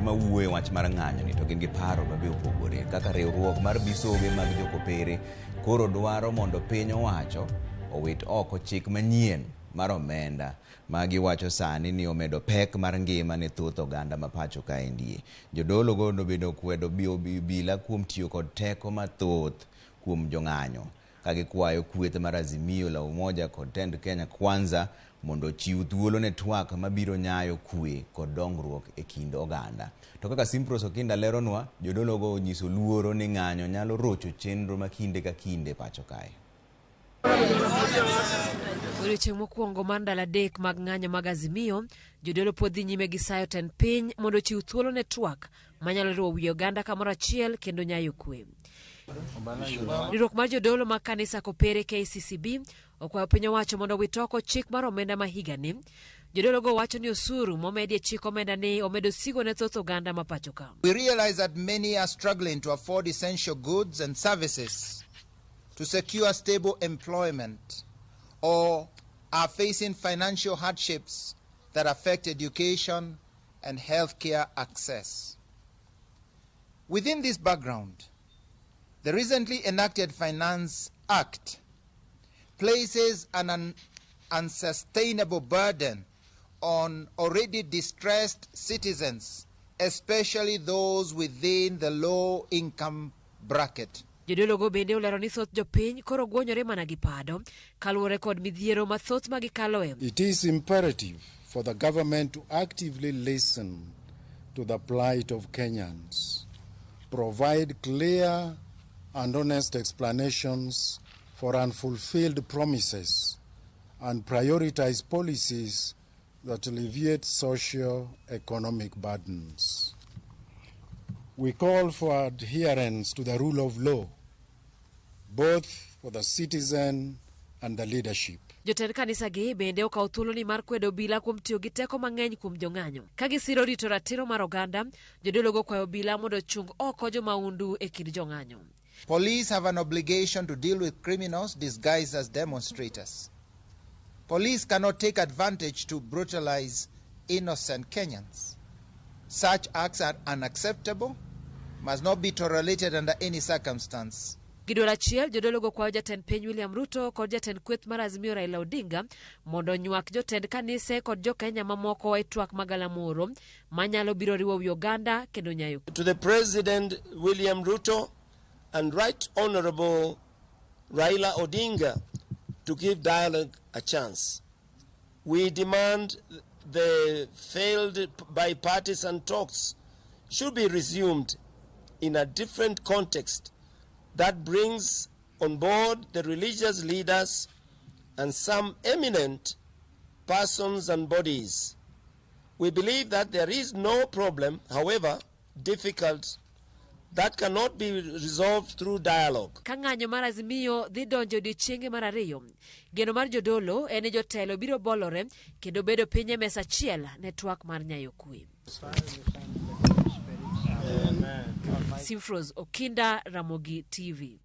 mawuoyo e wach mar ng'anyo ni to gin gi paro ma be opogore kaka riwruok mar bisobe mag jokopere koro dwaro mondo piny owacho owit oko chik manyien mar omenda ma giwacho sani ni omedo pek mar ngima ne thoth oganda ma pacho kaendie. Jodolo go nobedo kwedo obila kuom tiyo kod teko mathoth kuom jong'anyo ka gikwayo kweth mar Azimio la Umoja kod tend Kenya Kwanza mondo ochiw thuolo ne twak mabiro nyayo kwe kod dongruok e kind oganda. To kaka Simpros Okinda leronwa, jodologo onyiso luoro ni ng'anyo nyalo rocho chenro ma kinde ka kinde pacho kae. Odiochieng' mokwongo mar ndalo 3 mag ng'anyo mag Azimio, jodolo pod dhi nyime gi sayo tend piny mondo ochiw thuolo ne twak manyalo riwo wi oganda kamoro achiel kendo nyayo kwe. Riwruok mar jodolo mag kanisa Kopere KCCB okwayo piny owacho mondo owit oko chik mar omenda ma higani. Jodologo wacho ni osuru momedi e chik omenda ni omedo sigo ne thoth oganda ma pacho ka. We realize that many are struggling to afford essential goods and services, to secure stable employment, or are facing financial hardships that affect education and healthcare access. Within this background, the recently enacted Finance Act places an unsustainable burden on already distressed citizens, especially those within the low income bracket. Jodologo bende olero ni thoth jopiny koro gwonyore mana gi pado kaluwore kod midhiero mathoth ma gikaloe. It is imperative for the government to actively listen to the plight of Kenyans, provide clear and honest explanations for unfulfilled promises, and prioritize policies that alleviate socio-economic burdens. We call for adherence to the rule of law, both for the citizen and the leadership. Jotend kanisa gi bende okawo thuoloni mar kwedo obila kuom tiyo gi teko mang'eny kuom jong'anyo. Ka gisiro rito ratiro mar oganda, jodologo okwayo obila mondo ochung oko jomaundu e kind jong'anyo. Police have an obligation to deal with criminals disguised as demonstrators. Police cannot take advantage to brutalize innocent Kenyans. Such acts are unacceptable, must not be tolerated under any circumstance. Gi duol achiel, jodologo kwayo jatend piny William Ruto kod jatend kweth mar Azimio Raila Odinga mondo onywak jotend kanise kod jokenya mamoko e twak magalamoro manyalo biro riwo wi oganda kendo nyayo. To the President William Ruto and Right Honorable Raila Odinga to give dialogue a chance. We demand the failed bipartisan talks should be resumed in a different context that brings on board the religious leaders and some eminent persons and bodies. We believe that there is no problem, however difficult, that cannot be resolved through dialogue. Ka ng'anyo mar Azimio dhi donjo odiechienge mar 2, geno mar jodolo en ni jotelo biro bolore kendo bedo piny e mesa achiel ne twak mar nyayo kwe. Simfros Okinda, Ramogi TV.